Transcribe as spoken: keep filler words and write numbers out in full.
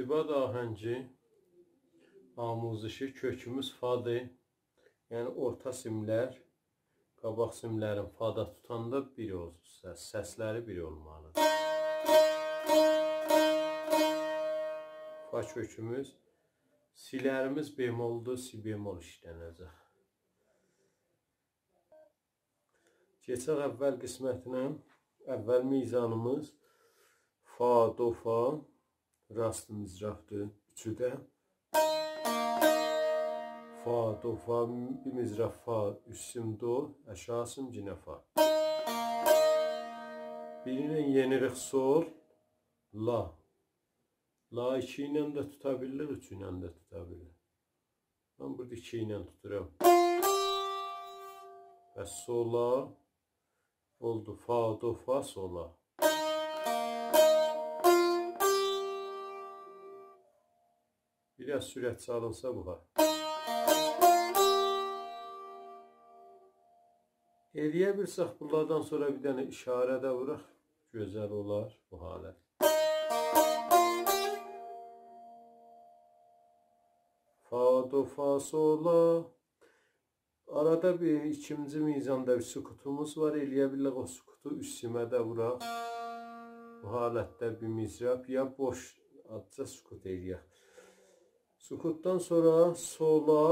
عبادت آهنگی آموزشی. کؤکوموز فادیر. یعنی اورتا سیملر قاباق سیملرین فادا توتاندا بیر اولسون، سس-، سسلری بیر اولمالیدیر. فا کؤکوموز، سی‌لریمیز بمولدور، سی بمول ایشلنه‌جک. کئچک اول قسمتینه. اول میزانیمیز فا، دو، فا، راست مضرابدیر، اوچو ده. فا، دو، فا، بیر مضراب فا، اوست سیم دو، آشاغی سیم یئنه فا. بیری ایله یئنیریک سول، لا. لا ایکی ایله ده توتا بیلیریک، اوچ ایله ده توتا بیلیریک. من بورادا ایکی ایله توتورام. و سولا اولدو، فا، دو، فا، سولا. بیر آز سرعت چالینسا بو ها. ائلیه بیلسک، بونلاردان سونرا بیر دنه اشاره ده ووراق، گؤزل اولار بو حالت. فا، دو، فا، سولا. آرادا بیر ایکینجی میزاندا بیر سکوتوموز وار. ائلیه بیلریک او سکوتو اوست سیمه ده ووراق. بو حالتده بیر مضراب یا بوش، آزجا سکوت ائلیک. سکوتدان سونرا سولا،